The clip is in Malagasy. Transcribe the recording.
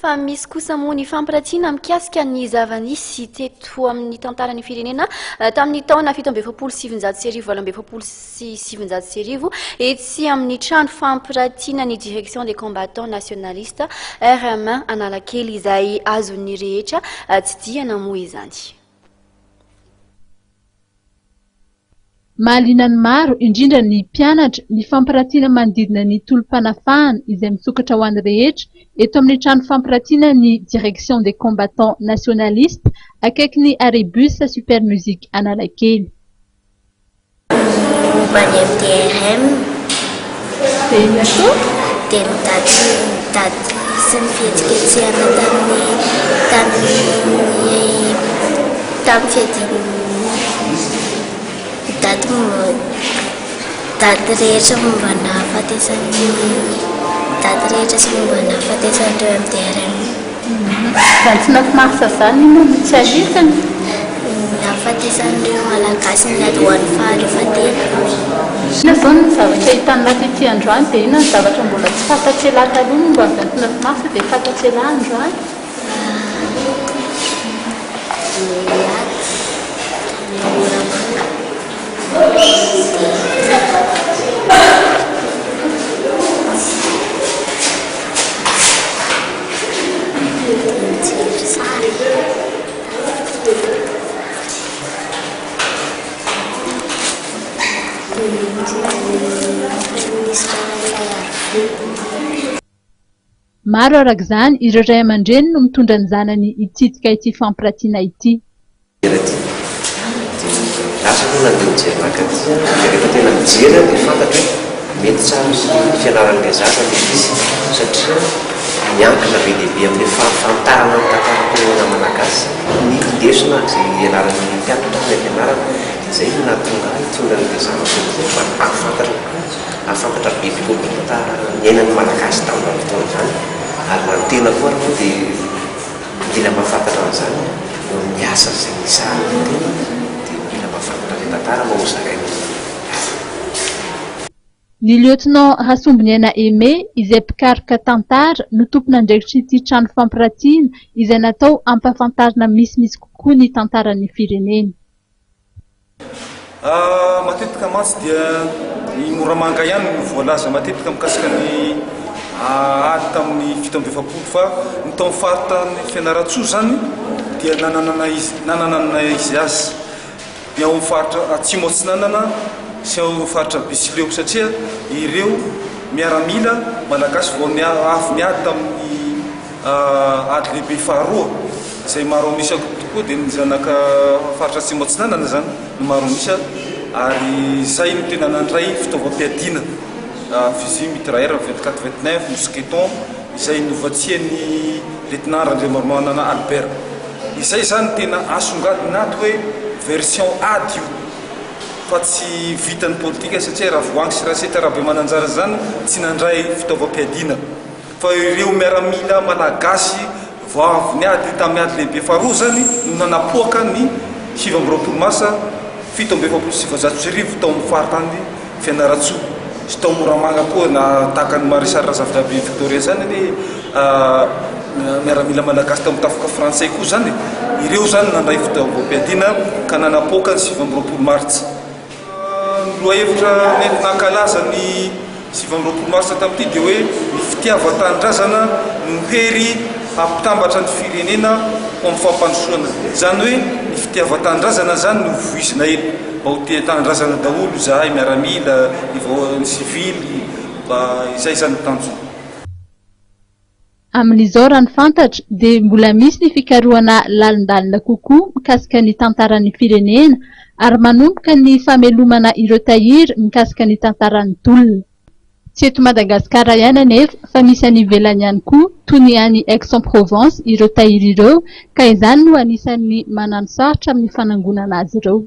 Fa misy kosa moa ny fampiratiana mikasika ny zava-nisy teto amin'ny tantaran'ny firenena tamin'ny taona 1947 1948 etsy amin'ny trano fampiratiana ny Direction des Combattants Nationalistes, RM, Analakely izay azon'ny rehetra tsidihana moa izany. Mahaliana ny maro, indrindra ny mpianatra, ny fampiratiana manodidina ny tolom-panafahana izay misokatra ho an'ny rehetra eto amin'ny trano fampiratiana ny Direction des Combattants Nationalistes akaikin'ny Arrêt Bus Super Music Analakely. Momba ny MDRM. Dia inona koa? Dia ny daty ny daty sy ny fihetsiketsehana tamin'ny tamin'ny tamin'ny fiadian'ny Daty daty rehetra momba ny nahafatesan'ny daty rehetra sy momba ny nahafatesan'ireo MDRM. 29 mars izany inona no tsy adidiny? Ny nahafatesan'ireo Malagasy niady ho an'ny fahaleovantena. Inona izao ny zavatra hitan'i lahy tety androany dia inona ny zavatra mbola tsy fantatr'ialahy taloha momba ny 29 mars dia fantatr'ialahy androany? Ny ady tany Moramanga dia nijery sary. Dia nijery ny Praiminisitra Rainilaiarivony. Maro araka izany ireo ray aman-dreny no mitondra ny zanany hitsidika ity fampiratiana ity. Mijery aty dia lasa aloha nandeha nijery nankaty aho dia rehefa tena mijery aho dia fantatro hoe mety tsara ny fianaran'ilay zaza ilay izy satria miankina be dia be amin'ilay fahafantarana ny tantaram-pirenena malagasy ny lesona izay ianaran'ny mpianatra any am-pianarana dia izay no nahatonga ahy hitondra an'ilay zanako aty mba hahafantatra kokoa Hahafantatra bebe kokoa ny tantara niainan'ny Malagasy tamin'izany fotoana izany ary na ny tena koa ary moa dia mila mahafantatra an'izany eo amin'ny asa izay nisahan'ny tena dia mila mahafantatra ilay tantara mba hozaraina amin'ny hafa. Ny Lieutenant Rasombiniaina Aimé izay mpikaroka tantara no tompon'andraikitr'ity trano fampiratiana izay natao hampahafantarina misimisy kokoa ny tantaran'ny firenena. Matetika mantsy dia i Moramanga ihany no voalaza matetika mikasika ny ady tamin'ny 47 fa ny tao amin'ny faritany Fianarantsoa izany dia nanana izy nanana ny naha izy azy ny ao amin'ny faritra Atsimo Atsinanana sy ao amin'ny faritra Betsileo satria ireo miaramila malagasy vao avy niady tamin'ny Ady lehibe faharoa izay maro an'isa tokoa dia ny zanaka faritra Atsimo Atsinanana izany no maro an'isa ary izay no tena nandray fitaovam-piadiana fusil mitrailleur 24 29, mousqueton izay novatsian'ny Lieutenant Randriamaromanana Albert. Izay izany tena asongadina ato hoe version ady io fa tsy vitan'ny politika satria Ravoahangy sy Raseta Rabemananjara izany tsy nandray fitaovam-piadiana. Fa ireo miaramila malagasy vao avy niady tamin'ny ady lehibe faharoa izany no nanapoaka ny 29 marsa 1947 tao amin'ny faritany Fianarantsoa sy tao Moramanga koa na tahaka an'i Maréchal Razafindrabe Victorien izany anie miaramila malagasy tao amin'ny tafika frantsay koa izany ireo izany nandray fitaovam-piadiana ka nanapoaka ny 29 martsa. Ny lohahevitra nentina hankalaza ny 29 marsa tamin'ity dia hoe ny fitiavan-tanindrazana no hery hampitambatra ny firenena ho amin'ny fampandrosoana. Izany hoe ny fitiavan-tanindrazana izany no voizina eto. Mba ho tia tanindrazana daholo izahay miaramila, ny vahoaka, ny sivily, mba izay izany ny tanjona. Amin'izao raha ny fantatra dia mbola misy ny fikarohana lalindalina kokoa mikasika ny tantaran'ny firenena ary manomboka ny famelomana ireo tahiry mikasika ny tantaran'ny tolona. Tsy eto Madagasikara ihany anefa fa misy any ivelany ihany koa toy ny any Aix-en-Provence ireo tahiry ireo ka izany no anisan'ny manano sarotra amin'ny fanangonana azy ireo.